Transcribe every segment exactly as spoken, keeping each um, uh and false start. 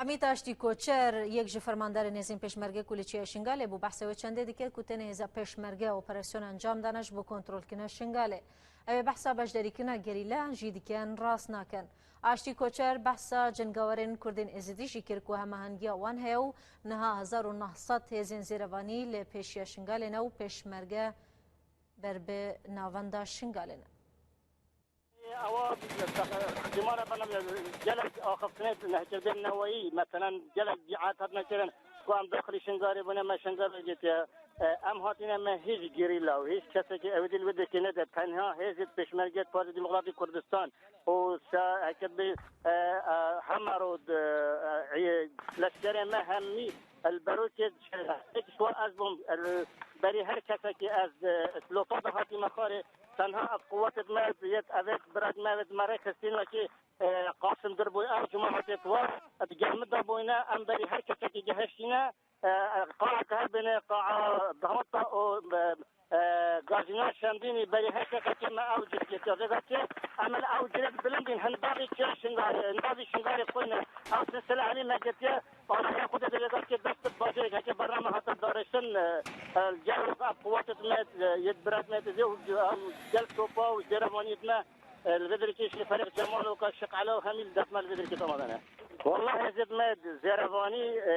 Hemîd Aştî Koçer, yek ji fermandarên hêzên pêşmerge ku li Çiya Şingalê bû, behsa wê çendê dike ku tenê hêza pêşmerge operasyon encam dane ji bo kontrolkirina Şingalê. Ew ê behsa beşdarîkirina gerîlayan jî dikin, rast nakin. Aştî Koçer behsa cengawerên Kurdên Êzidî jî kir ku hemahengiya wan heye û niha hezar û neh sed hêzên zêrevanî li pêşiya Şingalê ne û pêşmerge ber bi navenda Şingalê ne. Ewa, dîmara bana gelek axaftinê nehkirdên neweyî, meselen gelek cîhat hatine kirin ku em daxilî Şingalê bûne, me Şingalê girtiye. E, em hatine me hîç gerîla û hîç kesekî ew dî li wê dirkê nede, tenha hêzê pêşmerge Partî Demokratîk Kurdistan û se heket bi, e, e, hema rod, e, e, leşkerê me hemî el berokê êk ji wan ez bûm, el berî her kesekî ez, e, lopa de hatîme xwarê. Tenha ev quwetê me yêt, evêt birek me, evêt me rê xistîn wekî, e, Qasim Dirbûy, ev cemaetê tuwa, di gel min de bûyne, em berî her kesekî gihiştîne, e, e, qaa ke her bêne, qaa dahata û, e, e, gazîna Şemdînî berî her kesekî me ew cih girtiye. Vêga ki em li ew cih bilindîn, hindavî çiya Şingalê, hindavî Şingalê xwîne. Ew silsile hemî me girtiye. Paraya xwe de vêga ki dest bi bacê heke berna me hate darêştin, e, e, gel ev quwetê me, e, yêt birek me dizê û, e, gel topa û zêrevaniyê me, e, li vê dirkê şî Ferîq Cemal û ka Şiq Ela û hemî li dest me li vê dirkê tamam dane. Wallahi hêzê me zêrevanî, e,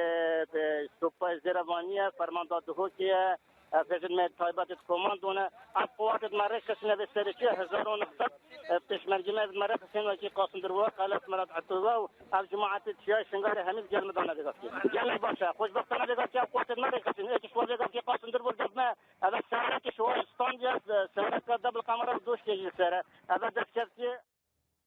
e, topa zêrevaniye, fermanda Duhokê ye, e, hêzê me taybet ê komando ne. Ev quwetê me rê xistine vê serê çi hezar û neh sed, e, pêşmergî me, me rê xistine wekî Qasim Dirbûy, Xelat Merat Etûba û ev cemaetê çiya Şingalê hemî gel me dane vêga ki. Gelek baş e, xweşbextane vêga ki ev quwetê me rê xistine. Êk ji wan vêga ki Qasim Dirbûy dest me, ev e sereke ji wan standiye, e, sereke double kamera û doşkê jî sere. Ev e destkeftî.